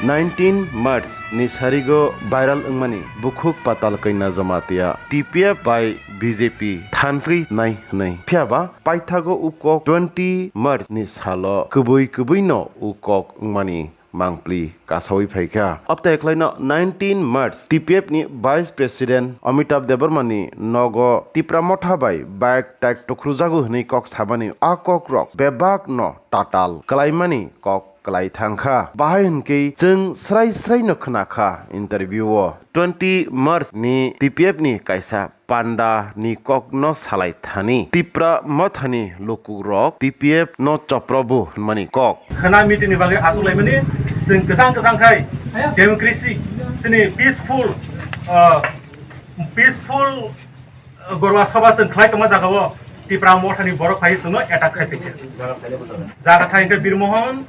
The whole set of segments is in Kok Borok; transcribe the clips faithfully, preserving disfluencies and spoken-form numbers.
Nineteen March ni sarigo viral wngmani bukhuk Patal Kanya Jamatia T P F bai B J P thanswi nai hwnwi. Phiyaba paithago ukok twenty March ni salo kwbwi kwbwino ukok wngmani mangpli kasawi phaikha. Abtai khlaino nineteen March T P F ni Vice President Amitabh Debbarma ni nogo Tipra Motha bai bike tak tukrujago hwnwi kok samani a kok rok bebak no tatal kwlaimani kok kwlai thangkha. Bahai hwnkhe chwng srai srai no khwnakha interview o. Twenty March ni T P F ni kaisa panda ni kok no salai thani Tipra Motha ni lukurok T P F no choprobo hwnmani kok. Khana meeting ni bagwi aswk laimani, chwng kwchang kwchang khai democracy, chini peaceful, uh, peaceful, uh, Gorwa Sabha chwng khlai tongma jagao Tipra Motha ni borok phai chwngno attack khai tongkha. Jaga thai hwnkhe Birmohon,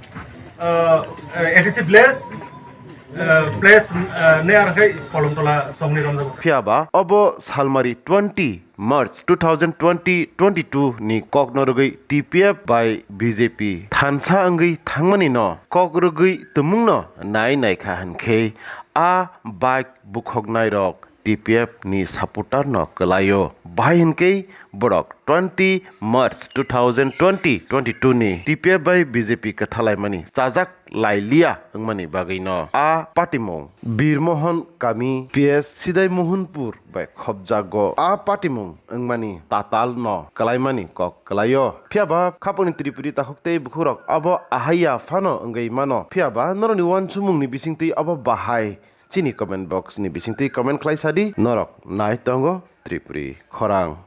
uh, uh, A D C village, uh, place, uh, ne ar khai Kolomtola songni romjago. Phiyaba obo salmari twenty March two thousand twenty twenty-two ni kokno rwgwi T P F bai B J P thansa wngwi thangmani no kok rwgwi tumungno nai naikha hwnkhe a bike bukhoknairok T P F ni supporter no kwlaio. Bahai hwnkhe borok twenty March two thousand twenty twenty-two ni T P F bai B J P kwthalaimani chajak lailiya wngmani bagwino a patimung Birmohon kami P S Sidai Mohonpur bai khopjago. A patimung wngmani tatal no kwlaimani kok kwlaio. Phiyaba khaponi Tripuri takhuk tei bukhukrok abo ahaiya phano wngwi mano. Phiyaba norokni uansukmungni bisingtwi abo bahai chini comment box ni bisingtwi comment khlai sadi, norok nai tongo Tripuri khorang.